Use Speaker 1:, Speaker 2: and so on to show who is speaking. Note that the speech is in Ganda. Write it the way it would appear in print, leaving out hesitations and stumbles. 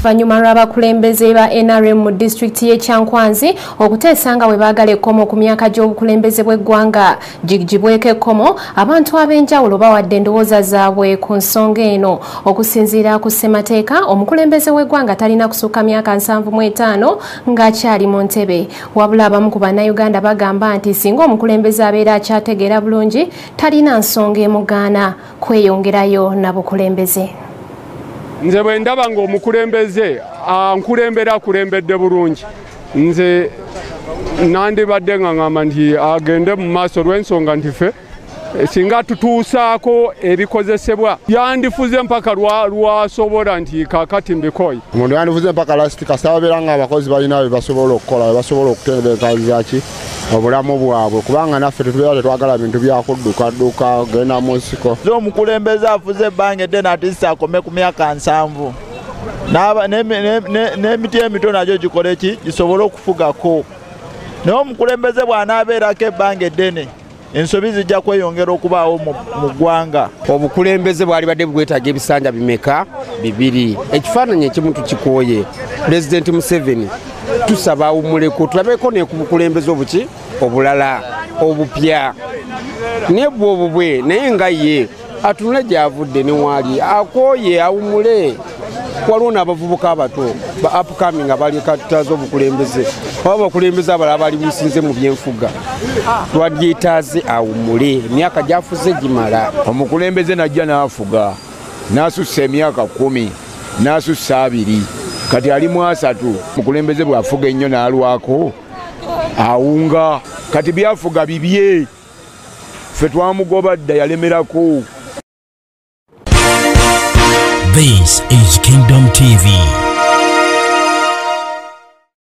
Speaker 1: Oluvannyuma lw'abakulembeze ba NRM mu disitulikiti y'e Kyankwanzi okuteesa nga bwe baagala ekkomo ku myaka gy'obukulembeze bw'eggwanga giggyibweko ekkomo, abantu ab'enjawulo bawadde endowooza zaabwe ku nsonga eno. Okusinziira ku ssemateeka, omukulembeze w'eggwanga talina kusukka myaka 75 ng'akyali mu ntebe. Wabula abamu ku bannayuganda bagamba nti singa omukulembeze abeera akyategeera bulungi, talina nsonga emugaana kweyongerayo na bukulembeze.
Speaker 2: Nze bwe ndaba ng'omukulembeze ankulembera akulembedde bulungi, nze nandibadde nga ngamba nti agende mu maaso, olw'ensonga nti ffe singa tutuusaako ebikozesebwa yandifuze mpaka lwasobola nti kaakati mbikoye.
Speaker 3: Omuntu yandifuze mpaka last, kasita babeera nga abakozi balina bye basobola okukola, bye basobola okutebeekaniza ki obulamu bwabwe, kubanga naffe tetubeera tetwagala bintu byakudduka genda mu nsiko.
Speaker 4: Omukulembeze afuze ebbanga eddene atisse akome ku myaka 70, n'emiti emito nagyo gikole ki gisobole okufugako. Naye omukulembeze bw'anaabeerako ebbanga eddene, ensobi zijja kweyongera okubaawo mu ggwanga.
Speaker 5: Obukulembeze bwali badde bwetaaga ebisanja bimeka? 2. Ekifaananyi ekimu tukikooye. Pulezidenti Museveni tusaba awummuleko, tulabeko ne ku bukulembeze obuki obulala obupya, naye bwe obubwe naye nga ye atunule gy'avudde ne waali akooye awummule. Waliwo n'abavubuka abato ba upcoming abalikatutaza obukulembeze oba abakulembeze abalala bali businze mu byenfuga. Twadyetaaze awummule, emyaka gy'afuze gimala.
Speaker 6: Omukulembeze najja n'afuga n'asussa emyaka 10 n'asussa 2, kati ali mu 30. Omukulembeze bw'afuga ennyo n'alwako awunga, kati byafuga bibye, ffe twamugoba dda yalemerako.
Speaker 7: This is Kingdom TV.